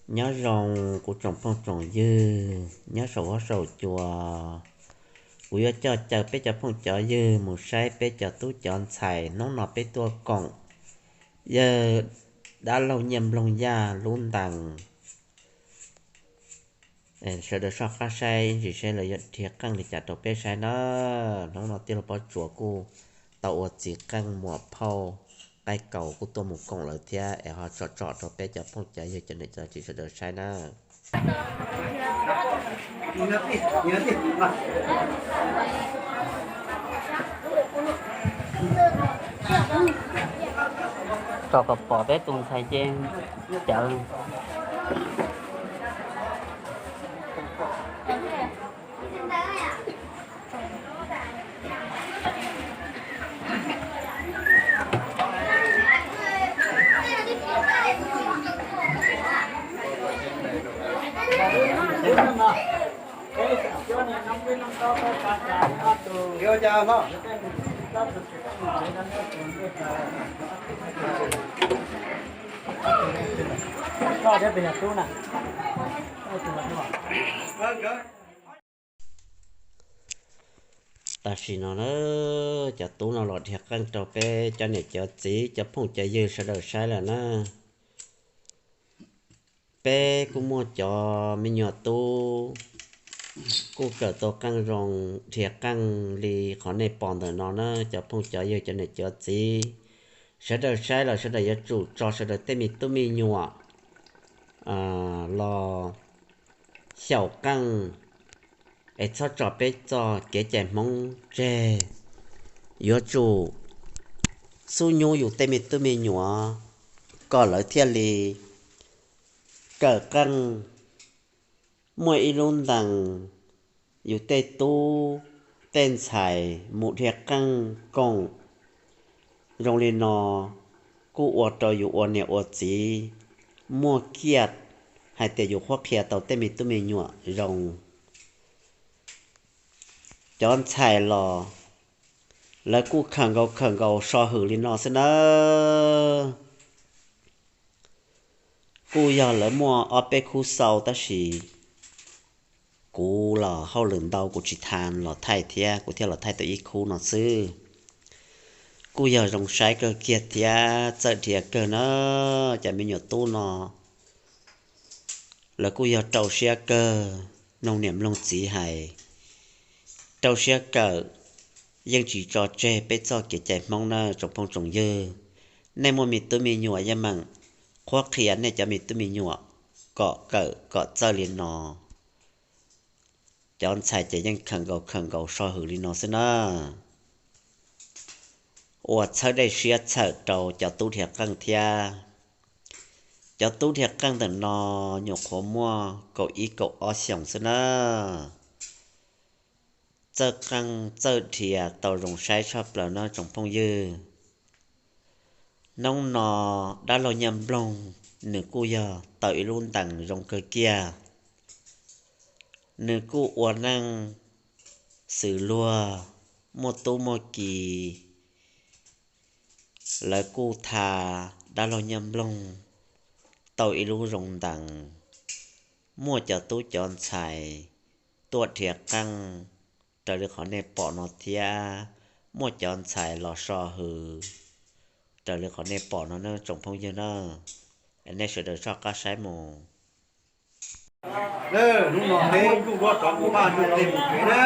Nyob zoo kuv tsoom phooj tsoom ywg nyob saum huab saum cua, kuv yuav coj caw peb cov phooj cov ywg mus saib peb cov tub cov ntxhais hnub no peb tuaj koom yawg dab laug Nyiaj Nploog Yaj lub ntees. Sawv daws soj qab saib ntsis saib lawv yuav dhia qeej li cas rau peb saib na. Hnub no tij laug Pob Tsuas kuj tau ua txiv qeej muam phauj qaib kaus kuj tuaj mus koom lawv thiab es ho tsom tsom rau peb cov phooj cov ywg cov niam cov txiv sawv daws saib na. Tso kom pom peb tus ntxhais ces cawv. Tam sim no na, cov tub no los dhia qeej rau peb cov niam cov txiv cov phooj cov ywg sawv daws saib lawm na. Peb kuj muaj cov me nyuam tub kuj kawm tau qeej zoo, dhia qeej li qhov nej pom ntawm no na cov phooj cov ywg cov niam cov txiv. Sawv daws saib los sawv daws yuav tsum tso sawv daws tej me tub me nyuam los xyaum qeej es txhob tso peb txoj kev cai Hmoob tseg. Yuav tsum xub nyub yus tej me tub me nyuam kom lawv thiaj li kawm qeej muaj ib lub ntees, yus tej tub tej ntxhais mus dhia qeej koom. Zoo li no kuj ua rau yus ua niam ua txiv muaj kiaj hais tias yus qhuab qhia tau tej me tub me nyuam zoo. Cov ntxhais los lawv kuj khawm nkaus khawm nkaus so hwm li no xwb nawb. Kuj yog lawv muaj ob peb khub xau tab sis kuv los hauj lwm ntau kuv tsis tham los thaij thiab kuv thiaj los thaij tau ib khub no xwb. Kuj yog zoo saib kawg kiag thiab txawj dhia kawg na. Cov me nyuam tub no lawv kuj yog rau siab kawg, mloog niam mloog txiv hais, rau siab kawm, yeej tsis tso tseg peb txoj kev cai Hmoob na tsoom phooj tsoom ywg. Nej muaj me tub me nyuam yeej meem qhuab qhia nej cov me tub me nyuam kom kawm kom txawj li no. Cov ntxhais ces yeej khawm nkaus khawm nkaus so hwm li no xwb na. Ua txhawb dej siab txhawm rau cov tub dhia qeej thiab. Cov tub dhia qeej ntawm no nyuam qhuav muaj kaum ib kaum ob xyoos xwb na. Txawj qeej txawj dhia tau zoo saib tshaj plaws no tsoom phooj ywg. Hnub no dab laug Nyiaj Nploog nws kuj yog tau ib lub ntees zoo kawg kiag. Nws kuj ua neej xws luag muaj tub muaj ki, lawv kuj tha dab laug Nyiaj Nploog tau ib lub zoo ntees, muaj cov tub cov ntxhais tuaj dhia qeej raws li qhov nej pom no thiab, muaj cov ntxhais los so hwm raws li qhov nej pom no na tsoom phooj ywg na. Nej sawv daws soj qab saib mus. Hnub no peb ntuj duab rov mus vaj ntuj plig mus tsev na.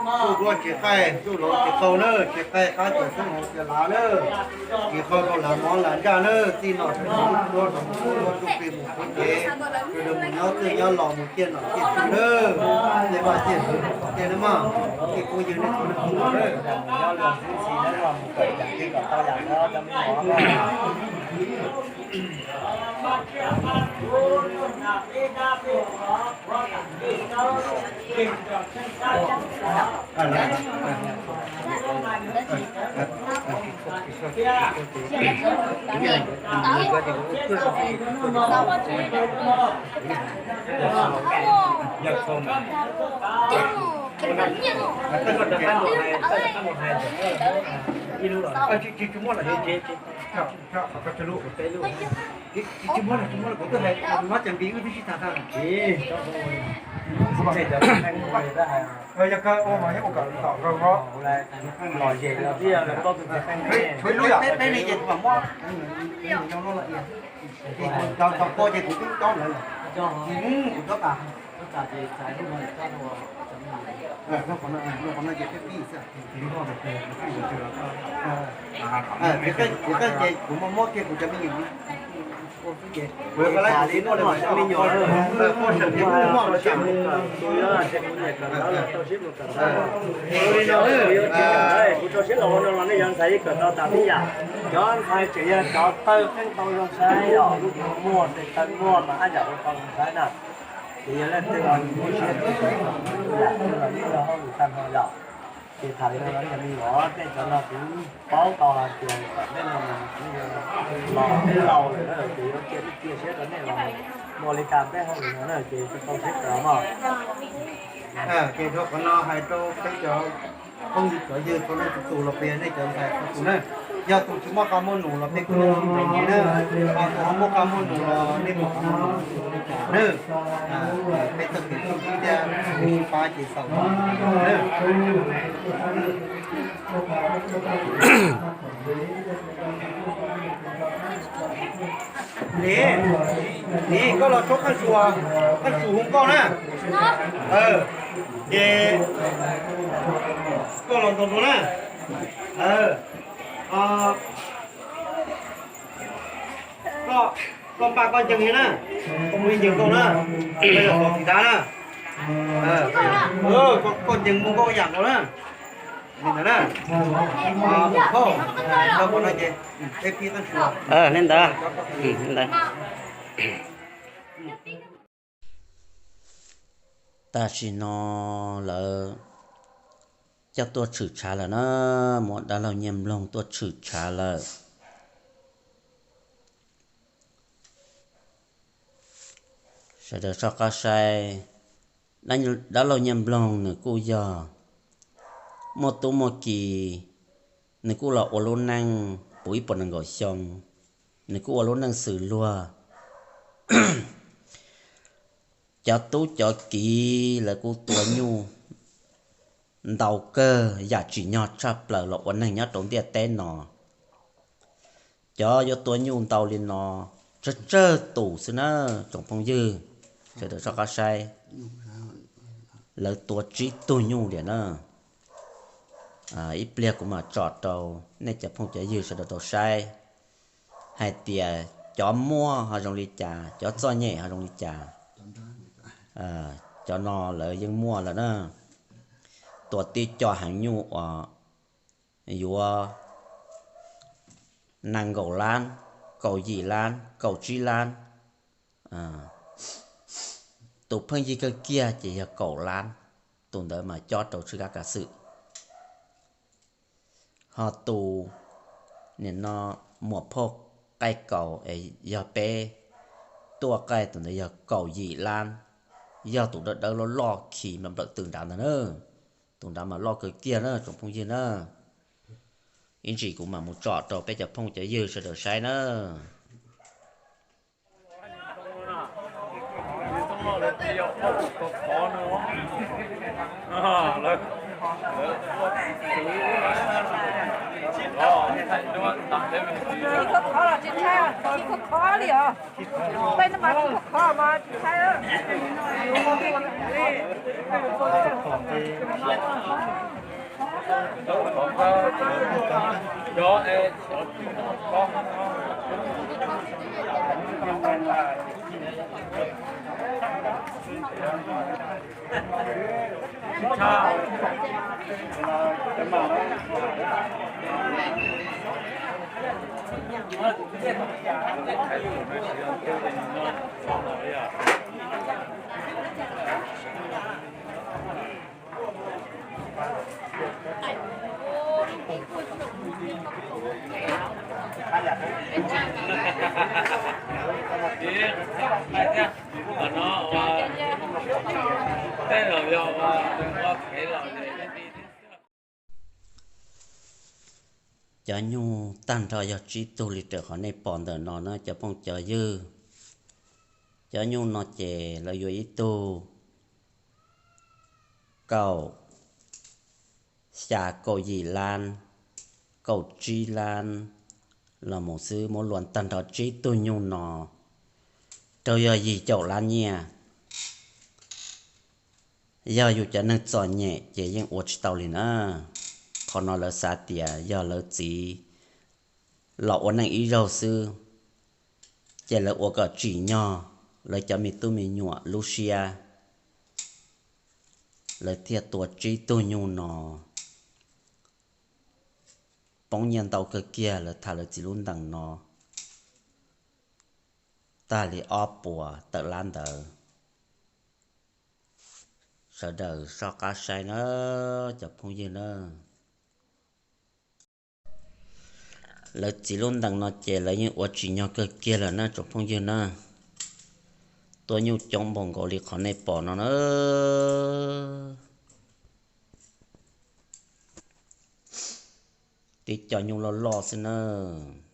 Ntuj duab tsis qaij ntuj lav tsis qau na, tsis qaij qab tsis xeeb hauv tsis lav na. Tsis qau rau lav mov lav ntsaj na, txij no ntuj duab rov mus ntuj plig mus tsev, sawv daws mus nyob twj nyob los mus ciaj nom ciaj tswv na. Tej vaj ciaj ntxwv tej na mog, tej phooj ywg nej txhua leej txhua tus na, mus nyob los xwb xis na, mus kawm yam twg kom tau yam na cov me nyuam. Tsis muaj lawm, tsis muaj lawm, kuv twb hais no ces npis wb twb sib tham tag. Yog kawg ua mas yeej ua kom tom kawg os. Peb ne ces kuv mam muab, cov ko ces kuv twb cob lawv lawm, kuv cob tas. Kuv muab muab kiag kuv cov me nyuam, kuv cov me nyuam, kuv rau siab los ua no los nej yog ntxhais yeej kawm tau tas tib yam. Cov ntxhais tseem yog cov tawg qeej tau zoo saib yom, lub muag tej tawg muag mas haj yam ua tau zoo saib na. Ces yog leej twg los muaj siab tus yam twg los yeej yog hauj lwm tag nrho yom. Ces tham li no los yog li os, tej cov no kuv paub tau hais tias kom nej no los peb laus lawm na, ces yuav cia li cia siab rau nej los muaj li cas peb hauj lwm no na, ces tau siab kawg mog. Ces rau qhov no hais rau peb cov phooj ywg cov ywg txhua leej txhua tus los peb yog nej cov ntxhais txhua tus na, yog tus tsis muaj qab muaj nus los peb kuj ntawd na, ho tus ho muaj qab muaj nus los nej muaj qab muaj nus na, peb txoj kev sib ntsib thiab kev sib pab ces xaus na. Nim, nim koj los tsob qeej su, qeej su hu nkauj na. Ces koj los ntaus nraug na. Koj npaj koj ncees li na, koj mus ncees nkauj na, koj yog tus txiv dab na. Koj ncees mus nkauj yam nkaus na. Li ntawd na. Li ntawd. Tam sim no lawv coj tuaj tshwm tshav lawm na, muab dab laug Nyiaj Nploog tuaj tshwm tshav lawm. Sawv daws soj qab saib, dab laug Nyiaj Nploog nws kuj yog muaj tub muaj ki, nws kuj los ua lub neej puv ib puas nees nkaum xyoo, nws kuj ua lub neej xws luag. Cov tub cov kiv lawv kuj tua nyuj ntau kawg yam tsim nyog tshaj plaws los ua neeg nyob rau ntiaj teb no. Cov yuav tua nyuj ntau li no tsawg tsawg tus xwb na tsoom phooj ywg, sawv daws soj qab saib. Lawv tua tsib tug nyuj liam na. Ib pliag kuv mam tsom rau nej cov phooj cov ywg sawv daws tau saib hais tias cov muaj ho zoo li cas, cov txom nyem ho zoo li cas. Cov no lawv yeej muaj lawm na. Tua tib co heev nyuj uas yuav nees nkaum lab, kaum yim lab, kaum tsib lab. Tus pheej yig kawg kiag ces yog kaum lab, tus ntawd mas cob rau tshwj kab kav xwm. Ho tus nim no muam phauj qaij kaus es yog peb tuaj qaij tus ntawd yog kaum yim lab, yog tus dawb dawb loj loj khi nplawm tw nrad ntag na. Tus nrad mas loj kawg kiag na tsoom phooj ywg na. Ib ntsis kuv mam mus tsom rau peb cov phooj cov ywg sawv daws saib na. Cov nyuj tag nrho yog tsib tug li raws qhov nej pom ntawm no na cov phooj cov ywg. Cov nyuj no ces lawv yuav ib tug kaum xya kaum yim lab, kaum tsib lab los mus xwb, muab luas tag nrho tsib tug nyuj no rau yog yim caum lab nyiaj. Yog yus cov neeg txom nyem ces yeej ua tsis tau li na. Qhov no lawv xav tias yog lawv txiv los ua neej ib zaug xwb, ces lawv ua kom tsim nyog lawv cov me tub me nyuam lub siab, lawv thiaj tua tsib tug nyuj no poob nyiaj ntau kawg kiag. Lawv tham lawv txiv lub ntees no tag li ob puas tawm lab ntawd. Sawv daws soj qab saib na cov phooj ywg na. Lawv txiv lub ntees no ces lawv yeej ua tsim nyog kawg kiag lawm na tsoom phooj ywg na. Tua nyuj coob npaum nkaus li qhov nej pom no na. Tib co nyuj loj loj xwb nawb.